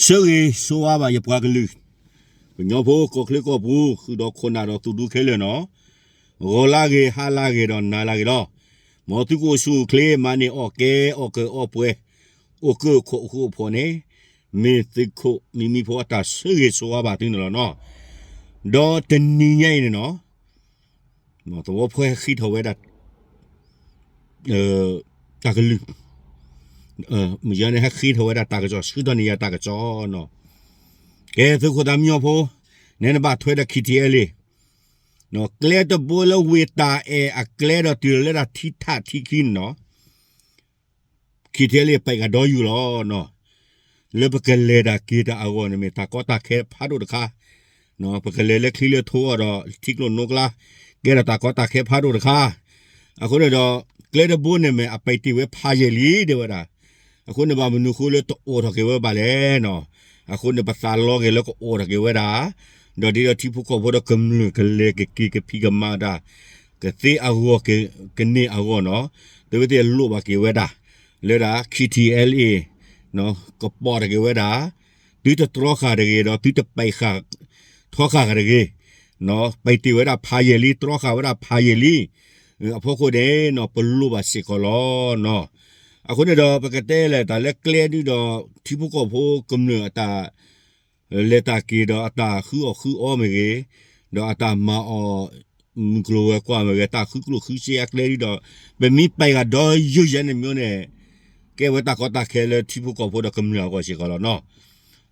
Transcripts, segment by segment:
ဆၢဂ့ၤဆိဝါဘၣ်ယပှၤကလုာ်, ကညီဖိကီၢ်ချၢကီၢ်ပူၤ ဃုာ်ဒီးခိၣ်နၢ်ဒီးသူၣ်ဒူခဲလၢာ်နီၤ, ဂီၤလၢဂ့ၤ ဟါလၢဂ့ၤဒီးနၤလၢဂ့ၤလီၤ. မ်သုကအိၣ်ဆူၣ်အိၣ်ချ့ မၤန့ၢ်အီၣ်ကဲ အီၣ်ကၢအီၣ်ပှဲၤ အိၣ်ကၢခိၣ်အိၣ်ဃူအိၣ်ဖိးန့ၣ် မ့ၢ်သုးခိၣ်မံမံဖိအတၢ်ဆၢဂ့ၤဆိဝါဘၣ်သုန့ၣ်လီၤနီၤ. ဒီးတနံၤညါအံၤန့ၣ်နီၤ သဝီဖိဟဲဃ့ထီၣ်ဝဲဒၣ် တၢ်ကလုၢ်, မုၢ်ယါန့ၣ် ဟဲဃ့ထီၣ်ဝဲဒၣ်တၢ်ကစီၣ် ဆှၢထီၣ်န့ၢ်ယၤတၢ်ကစီၣ်နီၤ. ကဲသုးခိၣ်သးမံညီဖိ, နဲနဘၣ်ထွဲဒီး ခံထံအဲလ့ၣ်, ကျဲတဘိလၢဝ့ၢ်တၢ်အဲၣ်အကျဲဒီးတုၤလီၤလၢတၢ်ထံထးထံခံန့ၣ်နီၤ ခံထံအဲလ့ၣ် ပာ်ကဒီးယူၢ်လီၤနီၤ. လၢပကလဲၤတၢ်က့ၤတၢ်အဂီၢ်န့ၣ် မ့ၢ်တၢ်ကီတၢ်ခဲဖးဒိၣ်တခါ, ပကလဲၤလၢချံလၢထိအီၤဒီး ထံကျိၣ်နိကျါ ကဲထီၣ်တၢ်ကီတၢ်ခဲဖးဒိၣ်တခါ. အဃိန့ၣ်ဒီး ကျဲတဘိန့ၣ်မ့ၢ်အပာ်တ့ၢ်ဝဲဖးယံာ်လံ တဲဝဲဒၣ်. အဃိန့ၣ် ဘၣ်မနုၤဃိလၢတအိၣ်ထီၣ်က့ၤဝဲဘၣ်လဲၣ်နီၤ. အဃိန့ၣ် ပသးလီက့ၤလၢကအိၣ်ထီၣ်က့ၤဝဲဒၣ်, ဒီးဒ်သိးထံဖိကီၢ်ဖိဒီးကမျၢၢ်ကလဲၤကက့ၤကဖံးကမၤတၢ် ကသ့အဂီၢ်ကန့ၢ်အဂီၢ်နီၤ, သုဝဲသ့ၣ်လိၣ်ဘၣ်က့ၤဝဲဒၣ် လၢဒၣ် ခံထံအဲလ့ၣ် ကပိာ်ထီၣ်က့ၤဝဲဒၣ်, သုတတြီဃာ်တဂ့ၤဒီး သုတပာ်ဃာ်ထီဃာ်တဂ့ၤ, ပာ်တ့ၢ်ဝဲဒၣ်ဖးယံာ်လံ တြီဃာ်ဝဲဒၣ်ဖးယံာ်လံ အဖီခိၣ်န့ၣ်နီၤ ပလိၣ်ဘၣ်စ့ၢ်ကီးလီၤနီၤ. အဃိန့ၣ်ဒီး ပကတဲလဲၣ်တၢ်လၢကျဲဒုဒီး ထံဖိကီၢ်ဖိကမျၢၢ်အတၢ် လဲၤတၢ်က့ၤဒီးအတၢ်ဃုအီၣ်ဃုအီမ့ၢ်ဂ့ၤ, ဒီးအတၢ်မၤအီၣ်မုၢ်ကျိၤဝဲၤကွာ်မ့ၢ်ဂ့ၤ, တၢ်ဃုကျိၣ်ဃုစ့အကျဲဒုဒီး ပမ့ၢ်ပာ်ဃာ်ဒီးယိာ်ယဲန့ၣ်မ့ၢ်န့ၣ် ကဲဝဲတၢ်ကီတၢ်ခဲလၢထံဖိကီၢ်ဖိဒီးကမျၢၢ်အဂီၢ်စ့ၢ်ကီးလီၤနီၤ.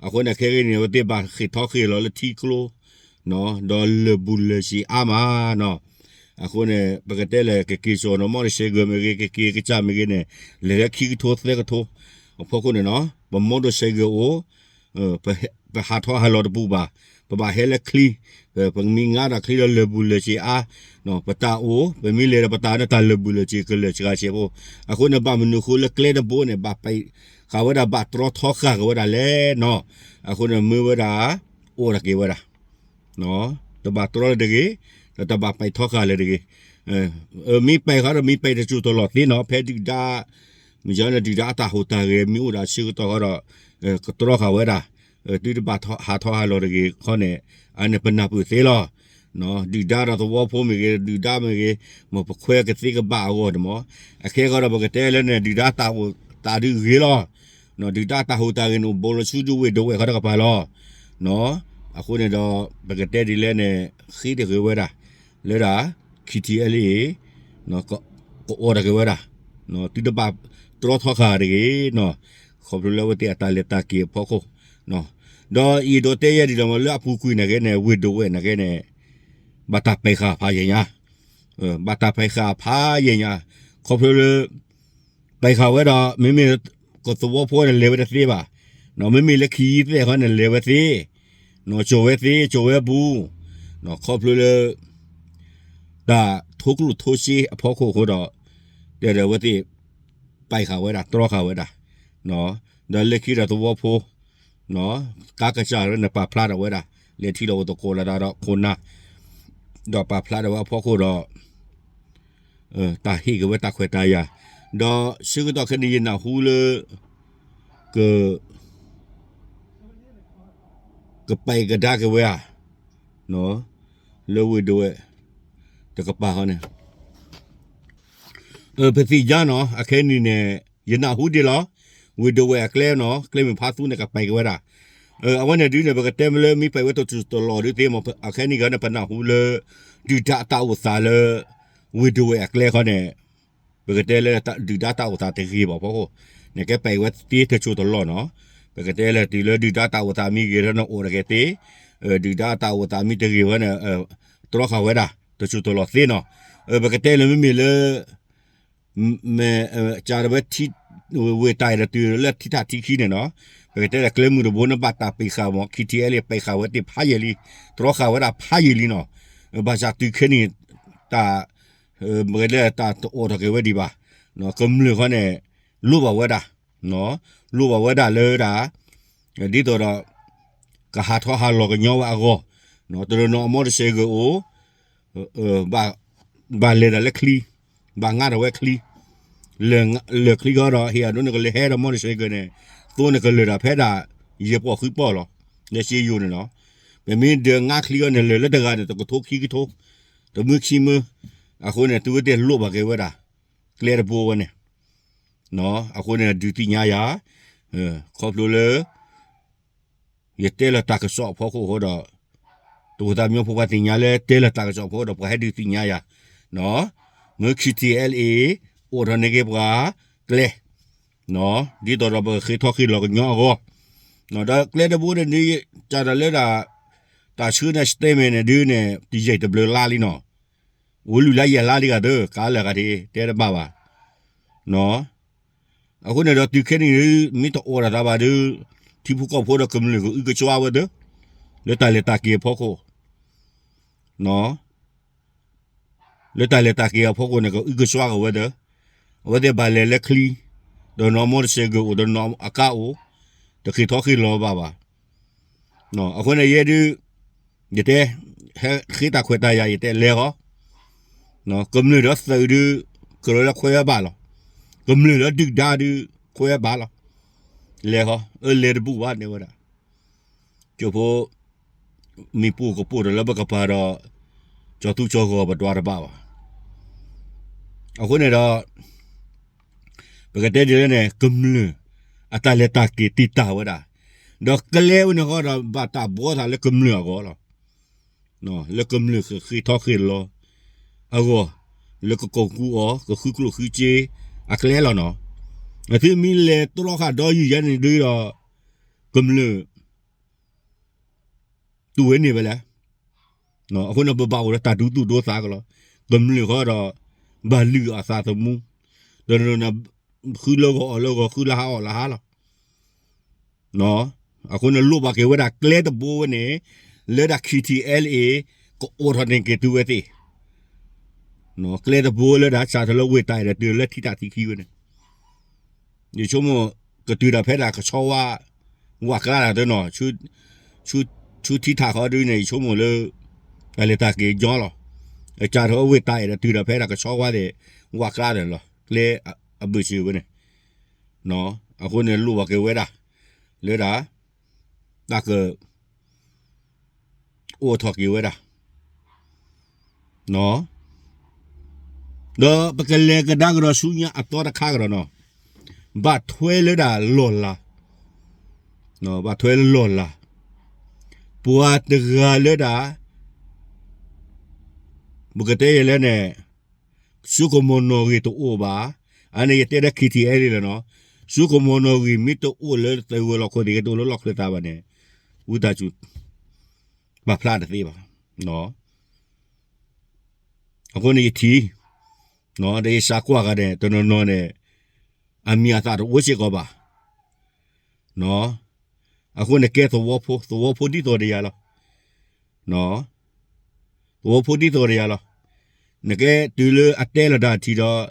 အဃိန့ၣ်ခဲကနံၣ်န့ၣ် အဝဲသ့ၣ်ဘၣ်ဃ့ၢ်ထီဃ့ၢ်လီၤလၢထံကျိ ဒီးလၢာ်ဘူၣ်လၢာ်စ့အါမးနီၤ. အဃိန့ၣ် ပကတဲလဲၣ် ကက့ၤစိာ်နီၤ မီၣ်တစဲးဂၢၤမ့ၢ်ဂ့ၤ ကက့ၤကစၢ်မ့ၢ်ဂ့ၤန့ၣ် လဲၤလၢခံကထိသၢကထိ အဖီခိၣ်န့ၣ်နီၤ ပမီၣ်တစဲးဂၢၤအိၣ် ပဟးထီၣ်ဟးလီၤတပူၤဘၣ်, ပဘၣ်ဟဲလၢချံ, ပမ့ၢ်ငါဒီးချံဒီးလၢာ်ဘူၣ်လၢာ်စ့အါ, ပတၢ်အိၣ် ပမ့ၢ်လဲၤဒီးပတၢ်န့ၣ်တၢ်လၢာ်ဘူၣ်လၢာ်စ့ကလၢာ်စှၤစဲးဖိ, အဃိန့ၣ် ဘၣ်မနုၤဃိလၢကျဲတဘိန့ၣ် ဘၣ်ပာ်ဃာ်ဝဲဒၣ် ဘၣ်တြီထီဃာ်က့ၤဝဲဒၣ်လဲၣ်နီၤ. အဃိန့ၣ်မ့ၢ်ဝဲဒၣ် အိၣ်ထီၣ်က့ၤဝဲဒၣ် တဘၣ်တြီလၢၤတဂ့ၤ, ဒီးတဘၣ်ပာ်ထီဃာ်လၢၤတဂ့ၤ. မ့ၢ်ပာ်ဃာ်ဒီးမ့ၢ်ပာ်တစိၢ်တလီၢ်သ့နီၤ ဖဲဒုၣ်ဒါ မ့ၢ်ယါန့ၣ် ဒုၣ်ဒါအတၢ်ဟူးတၢ်ဂဲၤမ့ၢ်အိၣ်ဒီးဆၢကတီၢ်ဃီဒီး ကတြီဃာ်ဝဲဒၣ်, သုတဘၣ်ဟးထီၣ်ဟးလီၤတဂ့ၤခီန့ၣ် အန့ၣ်ပနၢ်ပၢၢ်သ့လီၤ. ဒုၣ်ဒါဒီးသဝီဖိမ့ၢ်ဂ့ၤ ဒုၣ်ဒါမ့ၢ်ဂ့ၤ, မ်ပခွဲးကသ့ကဘၣ်အဂီၢ်န့ၣ်မး, အခဲဃီဒီးပကတဲလၢန့ၣ် ဒုၣ်ဒါတၢ်အိၣ်သးဒုးဂ့ၤလီၤ. ဒုၣ်ဒါတၢ်ဟူးတၢ်ဂဲၤန့ၣ် အိၣ်ဘူးလီၤဆူဒုးဝ့ၢ်ဒဝဲၢ်ခီတကပၤလီၤ. အဃိန့ၣ်ဒီး ပကတဲဒ်လဲၣ်န့ၣ် ဃ့တဂ့ၤဝဲဒၣ် လၢဒၣ် ခံထံအဲလ့ၣ် ကအိၣ်ထီၣ်က့ၤဝဲဒၣ်, သုတဘၣ်တြီထီဃာ်တဂ့ၤနီၤ, ခီဖျိလၢအဝဲသ့ၣ်အတၢ်လဲၤတၢ်က့ၤအဖီခိၣ်, ဒီးယအဲၣ်ဒိးတဲယဲဒ်ဒီးမ့ၢ်လၢအပူၤကွံာ်နာ်က့န့ၣ် ဝ့ၢ်ဒဝဲၢ်နာ်က့န့ၣ် ဘၣ်တၢ်ပာ်ဃာ်ဖးယံာ်ညါ, ဘၣ်တၢ်ပာ်ဃာ်ဖးယံာ်ညါ, ခီဖျိလၢ ပာ်ဃာ်ဝဲဒီး မ့မ့ၢ်ကသဝီဖိန့ၣ်လဲၤဝဲတသ့ဘၣ်, မ့မ့ၢ်လၢခံယံသဲၣ်ဃီန့ၣ်လဲၤဝဲသ့, ကၠိၤဝဲသ့ ကၠိၤဝဲပူၤ, ခီဖျိလၢ တၢ်ထိကျိၣ်ထိစ့အဖီခိၣ်အဃိဒီး တဲဒီးအဝဲသ့ၣ် ပာ်ဃာ်ဝဲဒၣ် တြီဃာ်ဝဲဒၣ်, ဒီးလၢခံဒီးသဝီဖိ ကါကစၢ်န့ၣ်ပာ်ဖျါထီၣ်ဝဲဒၣ် လဲၤထံၣ်လိာ်သကိးလိာ်သးဒီးခိၣ်နၢ်, ဒီးပာ်ဖျါထီၣ်ဝဲအဖီခိၣ်ဒီး တၢ်ဟ့ၣ်က့ၤဝဲတၢ်ခွဲးတၢ်ယာ်, ဒီးဆၢကတီၢ်ခဲအံၤန့ၣ် ယနၢ်ဟူလၢ က ကပာ်ကဒါက့ၤဝဲဧါ, လၢဝ့ၢ်ဒဝဲၢ် တကပၤဃီန့ၣ် ပသ့ၣ်ညါနီၤ အခဲအံၤန့ၣ် ယနၢ်ဟူဒံးလီၤ, ဝ့ၢ်ဒဝဲၢ်အကျဲနီၤ ကျဲမုၢ်ဖးသူန့ၣ် ကပာ်က့ၤဝဲဒၣ်, အဝဲန့ၣ်ဒုန့ၣ် ပကတဲမ့ၢ်လၢမ့ၢ်ပာ်ဝဲတစိၢ်တလီၢ်ဒုသ့မး အခဲအံၤန့ၣ် ပနၢ်ဟူလၢ ဒုၣ်ဒါအတၢ်အိၣ်သးလၢ ဝ့ၢ်ဒဝဲၢ်အကျဲခီန့ၣ် ပကတဲလၢဒုၣ်ဒါတၢ်အိၣ်သးတဂ့ၤဘၣ်ဖီခိၣ်, နကဲပာ်ဝဲသ့တစိၢ်တလီၢ်နီၤ, ပကတဲလၢတုၤလၢဒုၣ်ဒါတၢ်အိၣ်သးမ့ၢ်ဂ့ၤထီၣ်န့ၣ်အိၣ်တဂ့ၤသ့, ဒုၣ်ဒါတၢ်အိၣ်သးမ့ၢ်တဂ့ၤဝဲန့ၣ် တြီဃာ်ဝဲဒၣ် တစိၢ်တလီၢ်သ့နီၤ, ပကတဲလၢမ့မ့ၢ်လၢ မ့ၢ်ကးဒီးဝဲ ဝ့ၢ်တၢ်အဲၣ်ဒီးတုၤလၢထံထးထံခံန့ၣ်နီၤ, ပကတဲလၢကျဲမုၢ်တဘိန့ၣ် ဘၣ်တၢ်ပာ်ဃာ်မး ခံထံအဲလ့ၣ် ပာ်ဃာ်ဝဲသ့ၣ်ဖးယံာ်လံ, တြီဃာ်ဝဲဒၣ်ဖးယံာ်လံနီၤ, ဘၣ်ဆၣ်တုၤခဲအံၤန့ၣ် တၢ် မ့ၢ်လၢတၢ်တအိၣ်ထီၣ်က့ၤဝဲဒံးဘၣ်, ကမျၢၢ်ဃီန့ၣ် လိၣ်ဘၣ်ဝဲဒၣ်, လိၣ်ဘၣ်ဝဲဒၣ်လၢဒၣ် ဒ်သိးဒီး ကဟးထီၣ်ဟးလီၤကညီဝဲအဂီၢ်, တနီၤနီၤအမီၣ်တစဲးဂၢၢ်အိၣ် ဘၣ်လဲၤဒၣ်လၢချံ, ဘၣ်ငါထီၣ်ဝဲချံ, လၢာ်ချံခီဒီး ဟ့ၣ်အဒိန့ၣ်ကလဲၤဟဲဒီးမီၣ်တစဲးဂၢၢ်န့ၣ် သိန့ၣ်ကလၢာ်ဒၣ်ဖဲဒၣ် ယဲၢ်ပီၢ်ဃုပီၢ်လီၤ. လၢစ့ယိၤန့ၣ်လီၤ. ပမ့ၢ်ဒုးငါချံအီၤန့ၣ် လၢာ်လၢတဂၤန့ၣ် တကထိခံကထိ, တမုၢ်ခံမုၢ်, အဃိန့ၣ် သုဝဲသ့ၣ်လိၣ်ဘၣ်က့ၤဝဲဒၣ် ကျဲတဘိဝဲန့ၣ်, အဃိန့ၣ် ဒုးသ့ၣ်ညါယၤ, ခီဖျိလၢ ယတဲလီၤတၢ်ကစီၣ်အဖီခိၣ်အဃိဒီး, တဝၢသးမံဖိခွါသ့ၣ်ညါလၢတဲလီၤတၢ်ကစီၣ်အဖီခိၣ်ဒီး ပှၤဟဲဒုးသ့ၣ်ညါယၤ, မ့ၢ် K T L A အိးထီၣ်န့ၢ်က့ၤပှၤကျဲ, ဒ်သိးဒီးပကဃ့ထီၣ်ဃ့လီၤကညီအဂီၢ်, ဒီးကျဲတဘိန့ၣ်ဒုး စးထီၣ်လၢဒၣ် တၢ်ဆှၢန့ၣ် statement န့ၣ်ဒုးန့ၣ် တယံာ်တဘျုးလါလံနီၤ, အိၣ်လွံၢ်လါယဲၢ်လါလံဂၤသၢ ကးလၢာ်ဂၤဒၣ် တဲတဘၣ်ဘၣ် အဃိန့ၣ်ဒီးတုၤခဲအံၤန့ၣ်ဒုး မ့ၢ်တအိးထီၣ်သးဘၣ်ဒီး ထံဖိကီၢ်ဖိဒီးကမျၢၢ်ကအုကစွါဝဲသၢ, လၢတၢ်လဲၤတၢ်က့ၤအဖီခိၣ်, လၢတၢ်လဲၤတၢ်က့ၤအဖီခိၣ်န့ၣ် ကအုကစွါက့ၤဝဲသၢ, အဝဲသ့ၣ်ဘၣ်လဲၤလၢချံ, ဒီးနီၢ်မိၢ်တစဲးက့ၤအိၣ်ဒီးနီၢ်အကါအိၣ်, တဃ့ထီၣ်ဃ့လီၤဘၣ်ဘၣ် အဃိန့ၣ်ယဲဒုး ယတဲ, ဟဲဃ့တၢ်ခွဲးတၢ်ယာ် ယတဲလဲၤဃီ, ကမျၢၢ်ဒီးသုးဒုး ကြၢးလၢခွဲးဝဲဘၣ်လီၤ, ကမျၢၢ်ဒီးဒုၣ်ဒါဒုး ခွဲးဝဲဘၣ်လီၤ, လဲၤဃီ, အၢလဲၤတဘူၣ်ဘၣ်န့ၣ်ဝဲဒၣ်, ကၠိဖိ မ့ၢ်ပိၢ်ကပိၢ်ဒီးလၢပကပၤဒီး ကၠီၤသူကၠီၤဂီၤပဒွးတဘၣ်ဘၣ်, အဃိန့ၣ်ဒီး ပကတဲဒ်လဲၣ်န့ၣ် ကမျၢၢ် အတၢ်လဲၤတၢ်က့ၤတံာ်တာ်ဝဲဒၣ်, ဒီးကျဲဝဲန့ၣ်ဃီဒီး ဘၣ်တၢ်ဘှီသးလၢကမျၢၢ်အဂီၢ်လီၤ, လၢကမျၢၢ်ဃ့ထီၣ်ဃ့လီၤအဂီၢ်, လၢကကိးကူအီၤ ကဃုကျိၣ်ဃုစ့အကျဲလီၤနီၤ, အသုမ့ၢ်လဲၤတြီဃာ်ဒီယုၢ်ယဲန့ၣ်ဒုးဒီး ကမျၢၢ် တူၢ်ဝဲန့ၢ်ဝဲလဲၣ်, အဃိန့ၣ် ပဘၣ်အိၣ်ဒီးတၢ်ဒူသူၣ်ဒိသးကလီၤ, ကမျၢၢ်ဃီဒီး ဘၣ်လုၢ်အသးသမူ, ဒီး ဃုလၢဂီၤအီၣ်လၢဂီၤ ဃုလၢဟါအီၣ်လၢဟါလီၤ, အဃိန့ၣ်လိၣ်ဘၣ်က့ၤဝဲဒၣ်ကျဲတဘိဝဲန့ၣ်, လၢဒၣ် K T L A ကအိးထီၣ်န့ၢ်က့ၤသုဝဲသ့ၣ်, ကျဲတဘိလၢဒၣ်စးထီၣ်လၢဝ့ၢ်တၢ်အဲၣ်ဒီးတုၤလၢထံတၢ်သံခံဝဲန့ၣ် ယဆိကမိၣ် ကတုၤတၢ်ဖဲဒၣ်ကဆီဝါ ဝးကျါတၢ်သနီၤ, ဆူထံထးဃီဒုန့ၣ် ယဆိကမိၣ်လၢ တၢ်လဲၤတၢ်က့ၤကညီလီၤ, အစးထီၣ်ဝ့ၢ်တၢ်အဲၣ်ဒီးတုၤတၢ်ဖဲဒၣ်ကဆီဝါသ့ၣ် ဝးကျါတၢ်န့ၣ်လီၤ, ကျဲအဘၢၣ်စၢၤဝဲန့ၣ်, အဃိန့ၣ်လိၣ်ဘၣ်က့ၤဝဲဒၣ် လၢဒၣ် တၢ်က အိးထီၣ်က့ၤဝဲဒၣ် ဒီးပကလဲၤကဒါကဒီးဆူညါအသီတခါကဒီးနီၤ, ဘၣ်ထွဲလၢဒၣ်လီၢ်လၤ, ဘၣ်ထွဲလၢလီၢ်လၤ, ပှၤတဂၤလၢဒၣ် ပကတဲယဲလဲၣ်န့ၣ် စိကမီၤနီၣ်ဂံၢ်တအိၣ်ဘၣ်, အန့ၣ်ယတဲဒၣ် K T L A လီၤနီၤ, စိကမီၤနီၣ်ဂံၢ်မ့ၢ်တအိၣ်လၢသုးဝဲၤလီၢ်ခိၣ်သ့ၣ်ကတိၤလၢလီၢ်ချၢသးဘၣ်န့ၣ်, ဝံသးစူၤ ပာ်ဖျါတသ့ဘၣ်. အဃိန့ၣ်ယထံၣ်, ဒီးယစးကွၢ်ဂၤန့ၣ် တနီၤနီၤန့ၣ် အမံၤအသၣ်တအိၣ်စ့ၢ်ကီးဘၣ်. အဃိန့ၣ်ကဲသဝီဖိ, သဝီဖိဒ်သိးဒီးယၤလီၤ. သဝီဖိဒ်သိးဒီးယၤလီၤ. နကဲတုၤလၢအတဲလီၤတၢ်ထံၣ်ဒီး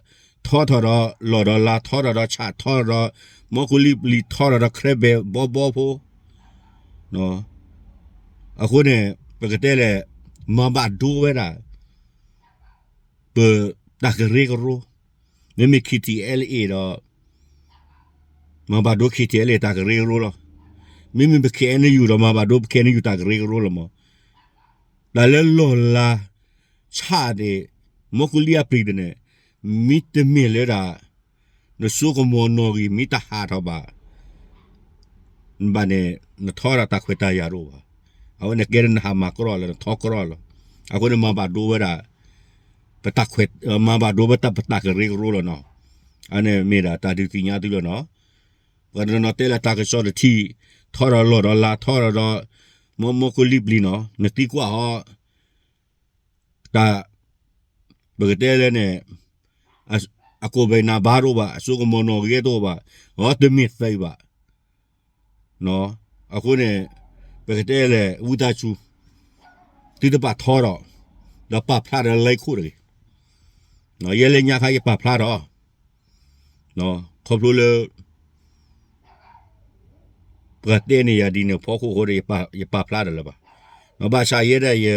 ထီထီၣ်ဒီးလီၢ်ဒီးလၤ, ထီထီၣ်ဒီးဆၣ်, ထီထီၣ်ဒီးမီၢ်ကူလံပျံၤ, ထီထီၣ်ဒီးခရဲဘဲၣ်ဘီဘီဖိ. အဃိန့ၣ် ပကတဲလဲၣ်, မၤဘၣ်ဒိဝဲဒၣ် ပတၢ်ကရၢကရိ, မ့မ့ၢ် K T L A ဒီး မၤဘၣ်ဒိ K T L A တၢ်ကရၢကရိလီၤ. မ့မ့ၢ်ပ K N U ဒီးမၤဘၣ်ဒိပ K N U တၢ်ကရၢကရိလီၤမး. တၢ်လၢလီၢ်လၤဆၣ်သ့ၣ်, မီၢ်ကူလံအပျံၤသ့ၣ်န့ၣ်, မ့တမ့ၢ်လၢဒၣ် နစိကမီၤနီၣ်ဂံၢ်မ့ၢ်တဟးထီၣ်ဘၣ် ဘၣ်န့ၣ် နထီဒၣ်တၢ်ခွဲးတၢ်ယာ်တအိၣ်ဘၣ်. အဝဲန့ၣ်ကဲဒၣ်နဟးမၤကြီလီၤ, နထီကြီလီၤ. အဃိန့ၣ်မၤဘၣ်ဒိဝဲဒၣ် ပတၢ်ခွဲး, မၤဘၣ်ဒိဝဲဒၣ်ပတၢ်ကရၢကရိလီၤနီၤ. အန့ၣ်မ့ၢ်ဒၣ်တၢ်ဒုးသ့ၣ်ညါသုလီၤနီၤ. ပှၤတနီၤနီၤတဲလၢတၢ်ကစီၣ်တထံၣ်, ထီဒီးလီၢ်ဒီးလၤ, ထီဒီး မီၢ်မီၢ်ကူလံပျံၤနီၤ, နသံကွၢ်ဟီ တၢ် ပကတဲလဲၣ်န့ၣ် အကိာ်ဘဲနၢ်ဘါတအိၣ်ဘၣ်, အစိကမီၤနီၣ်ဂံၢ်တအိၣ်ဘၣ်, အီတမ့ၢ်သ့ဘၣ်. အဃိန့ၣ် ပကတဲလဲၣ် ဝံသးစူၤ သုတဘၣ်ထီဒီး ဒီးပာ်ဖျါဒီးလၢခိၣ်တဂ့ၤ. ယဲလၢညါခါယပာ်ဖျါဒီး ခီဖျိလၢ ပှၤတဲန့ၢ်ယၤဒ်န့ၣ်ဖီခိၣ်အဃိဒီး ယပာ်ဖျါဒီးလၢၤဘၣ်. ဘၣ်ဆၣ်ယဲဒၣ် ယ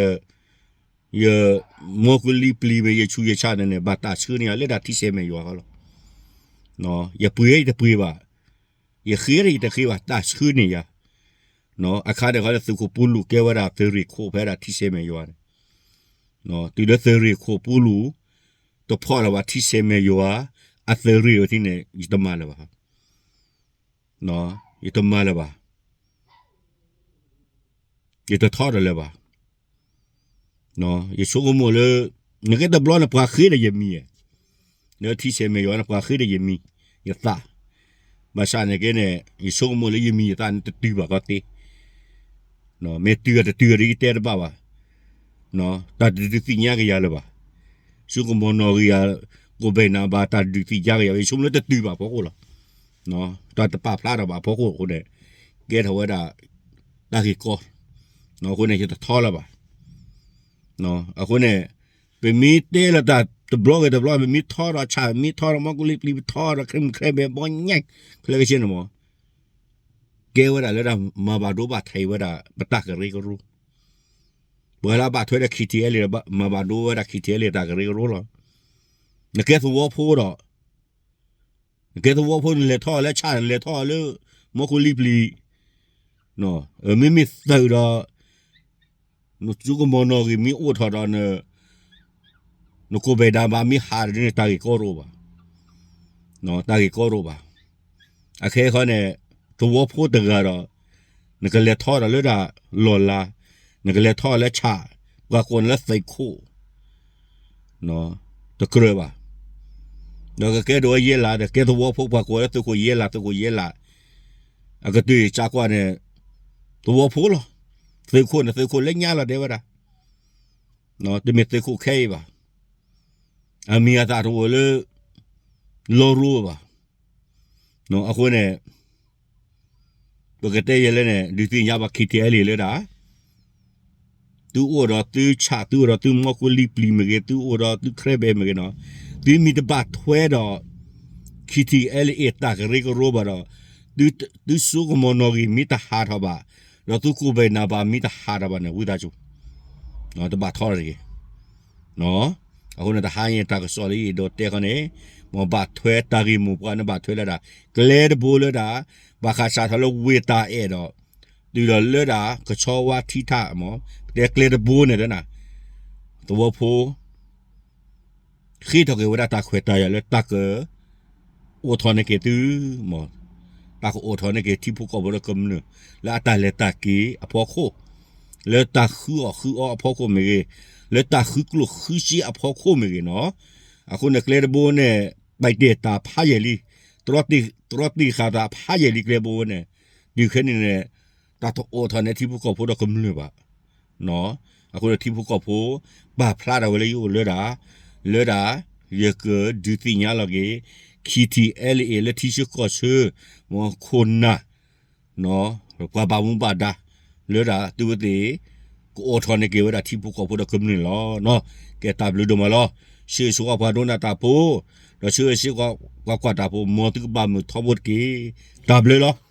မီၢ်ကူလံပျံၤမ့ၢ် ယဆူးယဆါန့ၣ်န့ၣ် ဘၣ်တၢ်ဆှၢန့ၢ်ယၤလၢတၢ်ထံဆဲးမဲာ်ယွၤဃီလီၤ. ယပှ့ၤယတပှ့ၤဘၣ်, ယဃ့ယတဃ့ဘၣ်, တၢ်ဆှၢန့ၢ်ယၤ အခါန့ၣ်ခီန့ၣ် သုးခိၣ်ပူလူၤကဲဝဲဒၣ်သုးရ့ၣ်ခိၣ်ဖဲဒၣ်ထံဆဲးမဲာ်ယွၤန့ၣ်, တုၤလၢသုးရ့ၣ်ခိၣ်ပူလူၤ တဖီၣ်လၢၤဘၣ်ထံဆဲးမဲာ်ယွၤ အသုးရ့ၣ်ဝဲထံန့ၣ် ယတမၤလၢၤဘၣ်, ယတမၤလၢၤဘၣ်, ယတထီၣ်ဒီးလၢၤဘၣ်. ယဆိကမိၣ်လၢ နကဲတဘျီန့ၣ် ပှၤဃ့ဒီးယမံၤဧါ, လၢထံဆဲးမဲာ်ယွၤန့ၣ် ပှၤဃ့ဒီးယမံၤ ယသး, ဘၣ်ဆၣ်န့ၣ်က့န့ၣ် ယဆိကမိၣ်လၢယမံၤယသးန့ၣ်တတုၤဘၣ်ကီးသ့, မ့ၢ်တုၤအတတုၤဒီးယတဲတဘၣ်ဘၣ်, တၢ်တဒုးသ့ၣ်ညါကယၤလၢၤဘၣ်, စိကမီၤနီၣ်ဂံၢ်ဧါ, ကိးဘဲၣ်နၤဘၣ် တၢ်တဒုးသ့ၣ်ညါကယၤဘၣ် ယဆိကမိၣ်လၢတတုၤဘၣ်အဖီခိၣ်လီၤ. တၢ်တပာ်ဖျါထီၣ်ဘၣ်အဖီခိၣ်အဃိန့ၣ် ကဲထီၣ်ဝဲဒၣ် တၢ်ဂ့ၢ်ကီ, အဃိန့ၣ် ယတထီလၢၤဘၣ်. အဃိန့ၣ် ပမ့ၢ်တဲလီၤတၢ်တဘျီဂ့ၤတဘျီ ပမ့ၢ်ထီဒီးဆၣ် ပမ့ၢ်ထီဒီးမီၢ်ကူလံပျံၤ ပထီဒီးခရံာ်မုၣ်ခရံာ်ဘဲ ဘီညါ ခဲလၢာ်ခဲဆ့န့ၣ်မး ကဲဝဲဒၣ်လၢတၢ် မၤဘၣ်ဒိဘၣ်ထံးဝဲဒၣ် ပတၢ်ကရၢကရိ, ပှၤလၢအဘၣ်ထွဲဒီး KTLA မၤဘၣ်ဒိဝဲဒၣ် KTLA တၢ်ကရၢကရိလီၤ. နကဲသဝီဖိဒီး နကဲသဝီဖိ နလဲၤထီၣ်လၢဆၣ် နလဲၤထီၣ်လၢ မီၢ်ကူလံပျံၤ, မ့မ့ၢ်သုးဒီး နစိကမီၤနီၣ်ဂံၢ်မ့ၢ်အိၣ်ထီၣ်ဒီး နကိးဘဲၣ်နၤဘၣ်မ့ၢ်ဟးဒီးန့ၣ် တၢ်ဂ့ၢ်ကီတအိၣ်ဘၣ်, တၢ်ဂ့ၢ်ကီတအိၣ်ဘၣ်. အခဲအံၤခီန့ၣ် သဝီဖိတဂၤဒီး နကလဲၤထီၣ်ဒီးလၢတၢ်လီၢ်လၤ, နကလဲၤထီၣ်လၢဆၣ်, ပှၤကိးနၤလၢသုးခိၣ် တကြၢးဘၣ်. ဒီးကကဲဒိးဝဲယဲလး ဒီးကဲသဝီဖိ ပှၤကိးလၢသုးခိၣ်ယဲလး သုးခိၣ်ယဲလး, အကတၢၢ်စးကွၢ်န့ၣ် သဝီဖိလီၤ. သုးခိၣ်န့ၣ် သုးခိၣ်လၢညါလီၤ တဲဝဲဒၣ်, တမ့ၢ်သုးခိၣ်ခဲအံၤဘၣ်. အမံၤအသၣ်တအိၣ်လၢ လီရိဘၣ်. အဃိန့ၣ် ပကတဲယဲလဲၣ်န့ၣ် ဒုးသ့ၣ်ညါဘၣ် KTLA လၢဒၣ် သုအိၣ်ဒီးသုဆၣ် သုအိၣ်ဒီးသုမီၢ်ကူလံပျံၤမ့ၢ်ဂ့ၤ သုအိၣ်ဒီးသုခရံာ်ဘဲမ့ၢ်ဂ့ၤနီၤ, သုမ့ၢ်တဘၣ်ထွဲဒီး KTLA တၢ်ကရၢကရိဘၣ်ဒီး သုစိကမီၤနီၣ်ဂံၢ်မ့ၢ်တဟးထီၣ်ဘၣ်, ဒီးသုကိးဘဲၣ်နၤဘၣ်မ့ၢ်တဟးထီၣ်ဘၣ်န့ၣ် ဝံသးစူၤ တဘၣ်ထီၣ်တဂ့ၤ. အဃိန့ၣ် တဟါညါတၢ်ကစီၣ်လၢယအဲၣ်ဒိးတဲခီန့ၣ်, မ်ဘၣ်ထွဲတၢ်ဂ့ၢ်မိၢ်ပှၢ်န့ၣ် ဘၣ်ထွဲလၢဒၣ် ကျဲတဘိလၢဒၣ် ဘၣ်ဃးစးထီၣ်လၢဝ့ၢ်တၢ်အဲၣ်ဒီး တုၤဒီးလၢဒၣ် ကဆီဝါထံထၣ်မး, ပတဲကျဲတဘိန့ၣ် သဝီဖိ ဃ့ထီၣ်က့ၤဝဲဒၣ်တၢ်ခွဲးတၢ်ယာ်လၢတၢ်က အိးထီၣ်န့ၢ်က့ၤသု, မ်တၢ်ကအိးထီၣ်န့ၢ်က့ၤထံဖိကီၢ်ဖိဒီးကမျၢၢ် လၢအတၢ်လဲၤတၢ်က့ၤအဖီခိၣ်, လၢတၢ်ဃုအီၣ်ဃုအီအဖီခိၣ်မ့ၢ်ဂ့ၤ, လၢတၢ်ဃုကျိၣ်ဃုစ့အဖီခိၣ်မ့ၢ်ဂ့ၤနီၤ. အဃိန့ၣ် ကျဲတဘိန့ၣ် ပာ်တ့ၢ်တၢ်ဖးယံာ်လံ, တြီတ့ၢ်ဃာ်တၢ်ဖးယံာ်လံ ကျဲတဘိန့ၣ်, တုၤခဲအံၤန့ၣ် တၢ်တအိးထီၣ်န့ၢ်ထံဖိကီၢ်ဖိဒီးကမျၢၢ်ဘၣ်. အဃိန့ၣ်ထံဖိကီၢ်ဖိ ပာ်ဖျါထီၣ်ဝဲလၢယအိၣ်လၢဒၣ်, လၢဒၣ် ယကဒုးသ့ၣ်ညါလီၤက့ၤ KTLA လၢထံဆၢကီၢ်ဆၢ မ်ခိၣ်နၢ် ပှၤဘၣ်မူဘၣ်ဒါ လၢဒၣ်သုဝဲသ့ၣ် ကအိးထီၣ်န့ၢ်က့ၤဝဲဒၣ်ထံဖိကီၢ်ဖိဒီးကမျၢၢ်လီၤ. ကဲတၢ်ဘျုးဒိၣ်မးလီၤ. ဆၢဂ့ၤဆၢဝါပှၤဒိကနၣ်တၢ်ဖိ, ဒီးဆၢဂ့ၤဆၢဝါပှၤကွၢ်တၢ်ဖိ, မ်သုကဘၣ်မုာ်ထီဘိတက့ၢ်. တၢ်ဘျုးလီၤ.